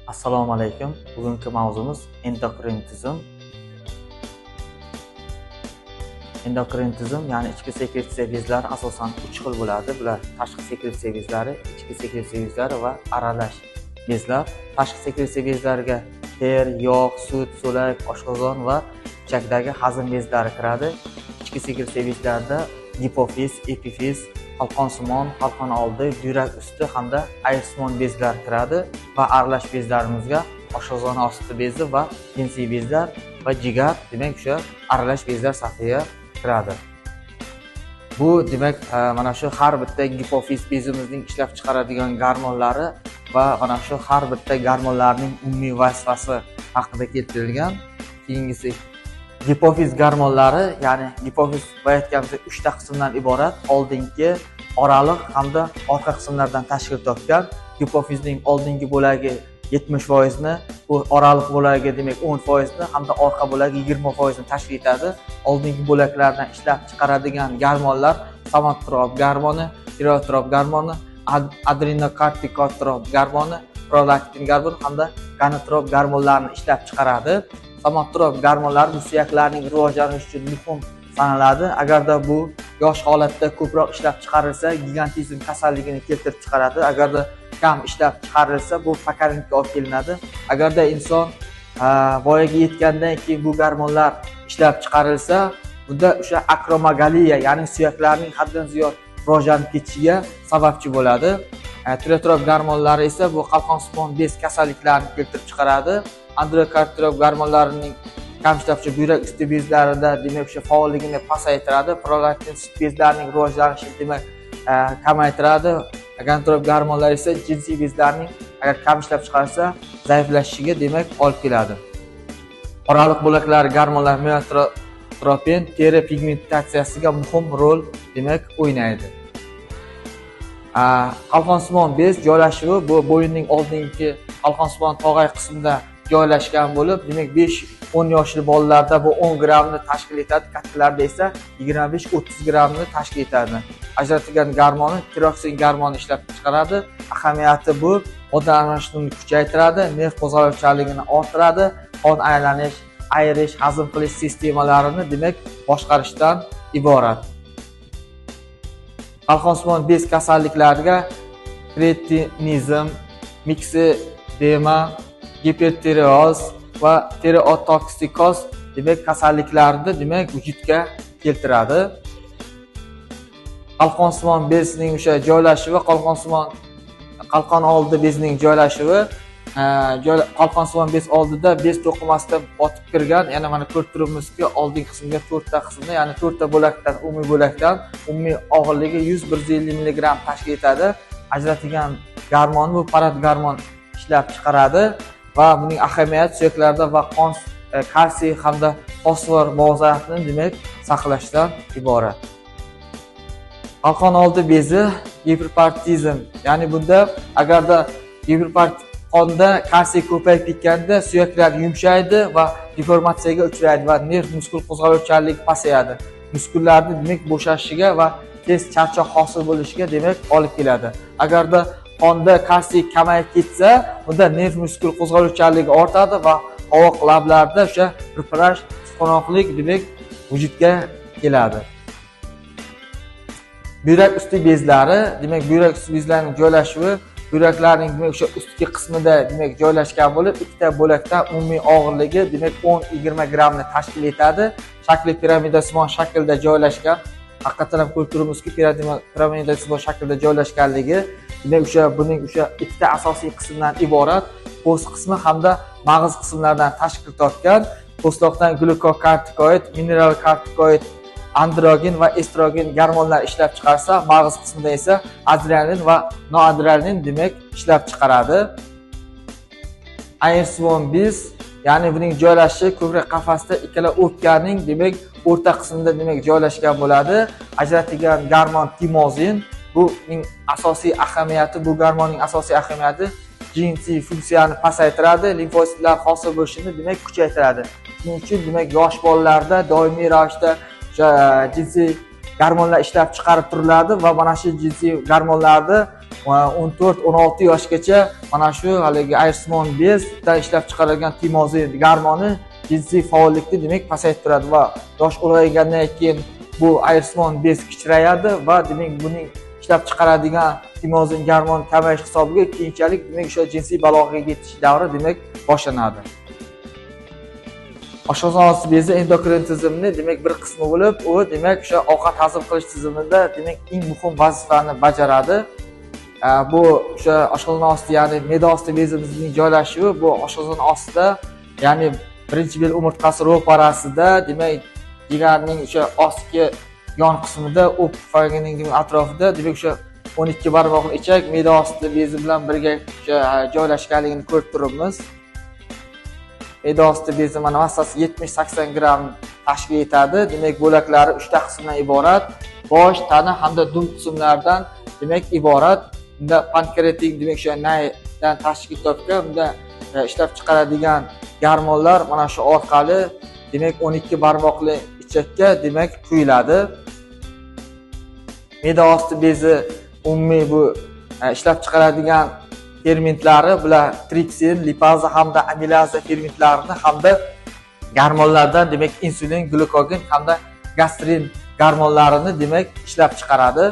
Assalomu alaykum. Bugungi mavzumiz endokrin tizim. Endokrin tizim, ya'ni ichki sekretsiya bezlari asosan 3 xil bo'ladi. Bular tashqi sekretsiya bezlari, ichki sekretsiya bezlari va aralash bezlar. Tashqi sekretsiya bezlariga ter, yog', sut, so'lak, oshqozon va ichakdagi hazm bezlari kiradi. Ichki sekretsiya bezlarida gipofiz, epifiz, qalqonsimon, qalqon oldi, buyrak usti hamda ayirsimon bezlar kiradi va aralash bezlarimizga oshqozon osti bezi va jinsiy bezlar va jigar, demak o'sha aralash bezlar safiga kiradi. Bu demak mana shu har bitta gipofiz bezimizning ishlab chiqaradigan gormonlari va mana shu har bitta gormonlarning umumiy vazifasi haqida keltirilgan. Keyingisi gipofiz gormonlari, ya'ni gipofiz aytganimizda 3 ta qismdan iborat: oldingi, oraliq hamda orqa qismlardan tashkil topgan. Gipofizning oldingi bo'lagi 70%ni, bu oraliq bo'lagi demak 10%ni hamda orqa bo'lagi 20%ni tashkil etadi. Oldingi bo'laklardan ishlab chiqaradigan gormonlar somatrop gormoni, tirotrop gormoni, adrenokortikotrop gormoni, prolaktin gormoni hamda gonadotrop gormonlarni ishlab chiqaradi. Somatrop gormonlari bu suyaklarning rivojlanishi uchun muhim sanaladi. Agarda bu yosh holatda ko'proq ishlab chiqarilsa, gigantizm kasalligini keltirib chiqaradi. Agarda kam ishlab chiqarilsa, bu fakarinlikka olib kelinadi. Agarda inson voyaga yetgandan keyin bu gormonlar ishlab chiqarilsa, bunda o'sha akromegaliya, ya'ni suyaklarning haddan ziyod rivojlanib ketishiga sababchi bo'ladi. Tirotrop gormonlari esa bu qalqonsimon bez kasalliklarini keltirib chiqaradi. Androkartrop gormonlarining kam ishlab chiqarishi buyrak usti bezlarida demak o'sha faolligini pasaytiradi. Prolaktin sut bezlarining rivojlanishini demak kamaytiradi. Gonadotrop gormonlar esa jinsiy bezlarning agar kam ishlab chiqarilsa zaiflashishiga demak olib keladi. Oraliq bo'laklar gormonlar melatropin teri pigmentatsiyasiga muhim rol demak o'ynaydi. Qalqonsimon bez joylashuvi bu bo'yinning oldingi qalqonsimon tog'ay qismida joylashgan bo'lib, demak 5-10 yoshli bolalarda bu 10 grammni tashkil etadi, kattalarda esa 25-30 grammni tashkil etadi. Ajratilgan gormoni tiroksin gormoni ishlab chiqaradi. Ahamiyati bu modda almashinuvini kuchaytiradi, nerv qo'zg'aluvchanligini orttiradi, qon aylanish, ayirish, hazm qilish sistemalarini demak boshqarishdan iborat. Qalqonsimon bez kasalliklariga kretinizm, miksedema, gipertireoz va tireotoksikoz demak kasalliklarni demak vujudga keltiradi. Qalqonsimon bezining o'sha joylashuvi, qalqon oldi bezining joylashuvi, qalqonsimon bez oldida bez to'qimasida botib kirgan, yana mana ko'rib turibmizki, oldingi qismga 4 ta qismda, ya'ni 4 ta bo'lakdan, umumiy bo'lakdan umumiy og'irligi 100-150 mg tashkil etadi. Ajratilgan gormon bu parat gormon ishlab chiqaradi va buning ahamiyati suyaklarda va qon kalsiy hamda fosfor muvozanatini demak saqlashdan iborat. Qalqon oldi bezi giperpartizm, ya'ni bunda agarda qonda kalsiy ko'payib ketganda suyaklar yumshaydi va deformatsiyaga uchraydi va nerv muskul qo'zg'aluvchanligi pasayadi. Muskullarni demak bo'shashishiga va tez charchoq hosil bo'lishiga demak olib keladi. Agarda qonda kalsiy kamayib ketsa, unda nerv muskul qo'zg'aluvchanligi ortadi va qovoq lablarda o'sha pirpirash, tutqanoqlik demak vujudga keladi. Buyrak usti bezlari, demak buyrak usti bezlarining joylashuvi buyraklarning demak o'sha ustki qismida demak joylashgan bo'lib, ikkita bo'lakdan umumiy og'irligi demak 10-20 grammni tashkil etadi. Shakli piramidasimon shaklda joylashgan. Haqiqatan ham ko'rib turibmizki, piramidasimon shaklda joylashganligi demak o'sha buning o'sha ikkita asosiy qismdan iborat: po'st qismi hamda mag'iz qismlaridan tashkil topgan. Po'stloqdan glukokortikoid, mineralkortikoid, androgen va estrogen gormonlar ishlab chiqarsa, mag'iz qismida esa adrenalin va noadrenalin demak ishlab chiqaradi. Ayirsimon bez, ya'ni buning joylashishi ko'krak qafasida ikkala o'pkaning demak o'rta qismida demak joylashgan bo'ladi. Ajratilgan gormon timozin, buning asosiy ahamiyati, bu gormonning asosiy ahamiyati jinsiy funksiyani pasaytiradi, limfositlar hosil bo'lishini demak kuchaytiradi. Shuning uchun demak yosh bolalarda doimiy ravishda jinsiy gormonlar ishlab chiqarib turiladi va mana shu jinsiy gormonlarni 14-16 yoshgacha mana shu haligi ayirsimon bezdan ishlab chiqarilgan timozin gormoni jinsiy faollikni demak pasaytiradi va yosh ulg'aygandan keyin bu ayirsimon bez kichrayadi va demak buning ishlab chiqaradigan timozin gormon kamayish hisobiga keyinchalik demak o'sha jinsiy balog'atga yetish davri demak boshlanadi. Oshqozon osti bezi endokrin tizimini demak bir qismi bo'lib, u demak o'sha ovqat hazm qilish tizimida demak eng muhim vazifani bajaradi. Bu o'sha oshqozon osti, ya'ni me'da osti bezimizning joylashuvi bu oshqozon ostida, ya'ni birinchi bel umurtqasi ro'parasida, demak jigarning o'sha ostki yon qismida, o'p pufaginining atrofida demak o'sha 12 barmoqli ichak me'da osti bezi bilan birga o'sha joylashganligini ko'rib turibmiz. Me'da osti bezi mana massasi 70-80 gramm tashkil etadi. Demak, bo'laklari 3 ta qismdan iborat: bosh, tana hamda dum qismlaridan demak iborat. Bunda pankreatik demak o'sha naydan tashkil topgan, bunda ishlab chiqaradigan gormonlar mana shu orqali demak 12 barmoqli ichakka demak quyiladi. Me'da osti bezi umumiy bu ishlab chiqaradigan fermentlari bular tripsin, lipaza hamda amilaza fermentlarini hamda gormonlardan demak insulin, glukagon hamda gastrin gormonlarini demak ishlab chiqaradi.